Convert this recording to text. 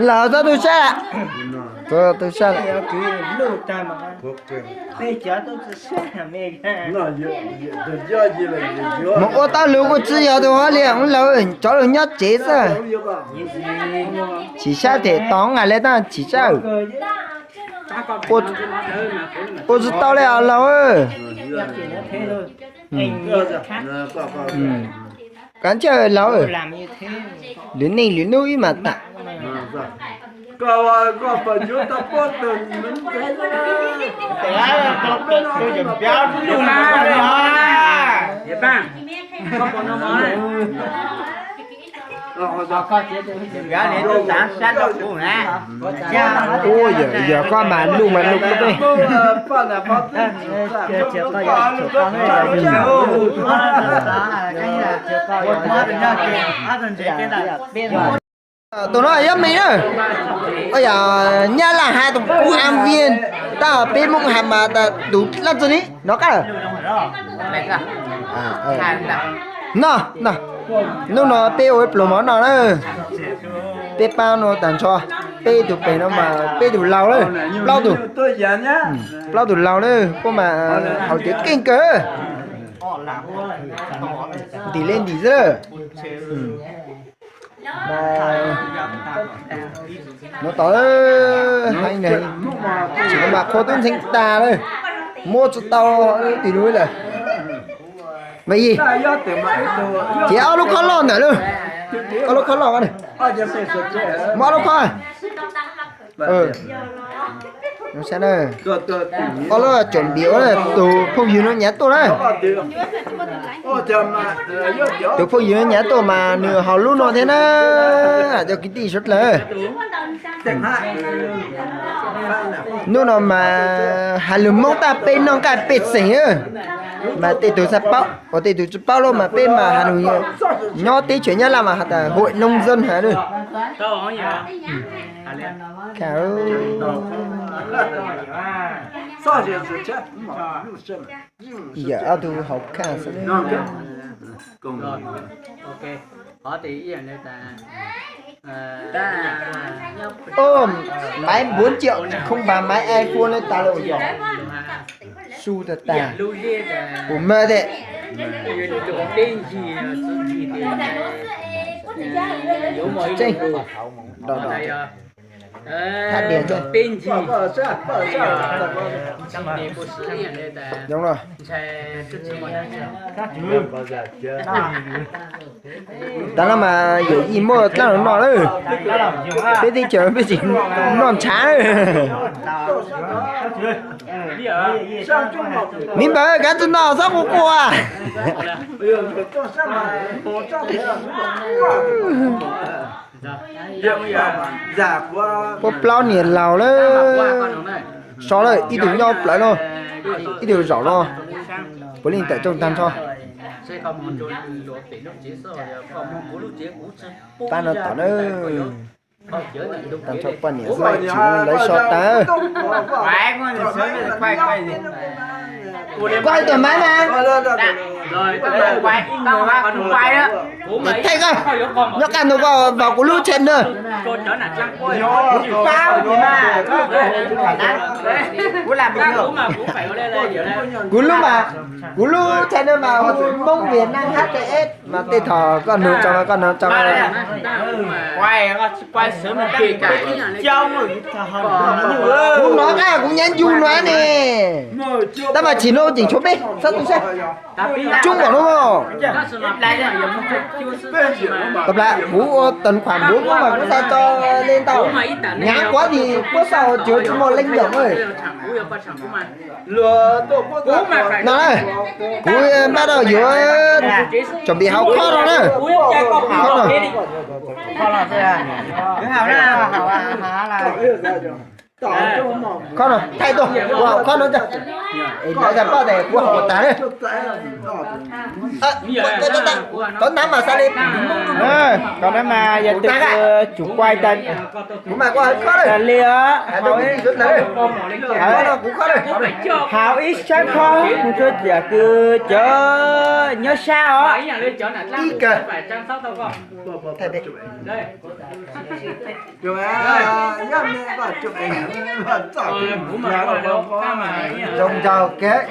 Lawv txhob tu sab, txhob tu sab lawm. Mus ua tau lus kuj tsis yog tus hov li, lawv cov lus nyob tsev xwb. Chim sab them tod nqa le tab chim sab. Ua tsis tau li os laus. Kav ntsej laus, lwm neej lwm nub ib mam tham. Ua yog koj mas luj mas luj koj peb. Tus no yog me na. Ua yog Nyab Laj has tus kuv am vien, tab peb Hmoob has mas tus laj txog ni no qab. No, hnub no peb ua ib pluag mov no na. Peb pab no tag nrho, peb tus pem no mas peb tus laus lawm, plaub tus, plaub tus laus lawm, kuj mas haus tiav keej kawg. Ntim li ntim xwb. No tom heev, tsis mas qhua tub ntxhee tag lawm, muab tsis tau tim lub lawm. Mas yig, ces ob lub khob loj ntawm lawm, ob lub khob loj, muab ob lub khob. Ob lub tsom npias ua tus phooj ywg no nyav tuaj na. Tus phooj ywg no nyav tuaj mas nws haus lub no thiab na, cov kwv tij sawv daws. Hnub no mas has lus Hmoob tag peb noj nqaij pej xeem, mas tej tug xav paub, uas tej tug tsis paub lawm mas peb mas has lus nyob teb chaws Nyab Laj mas has tas hội nông dân hais. Yam ob tug hauv khaj xwb. Maiv npuav nciam khoo npas maiv ai pua le tas lawm yog. Su tag tag. Kuv maj thiab. Tseeb. Thab dias. Zoo los. Tav no mas yawm yij muaj dlaab no lawm. Peb teb chaws peb tsis noj ntshav. Miv npawg, kav tsij noj, txhob quaj quaj. Puab plaub niam laus lawm, so lawm, ib tug nyob plawv no, ib tug zaum no, puav leej tawm rooj tag nrho. Pab no tom na, tag nrho poj niam xwb tsis muaj lawv so tag. Koj tus maiv mas. Thaij koj, nyob qab ntug koj vaus kuv lub channel. Kuv lub mas, kuv lub channel mas hu Hmoob Việt Nam H T S mas tej thaum koj nug tso, koj nug tso. Kuv hnov qab kuv nyav ncu no ne. Tab mas chim no tseem tshuav peb, txhob tu sab. Coob npaum no. Tau plag kuv ua tag khuam npuav kuv mas kuv xav tso le ntau. Nyav quav tis puab xav tsuav tsis muaj leej ntawm. No na, kuv npaj rau yuav tsom npias hauv khob no na. Khob no. Khob no, thaij tuaj, ua hauv khob no tso. Es lawv tag paj tes kuv hauv tas lawm. Koj nab mas xav li, koj nab mas yog tus tsum quaj tas. Kuv mas kuv hauv khob lawm. Li os, hauv ib sab khob mus rau tiam kws cov nyob sab os. Ib kawg. Zoo nraug kawg.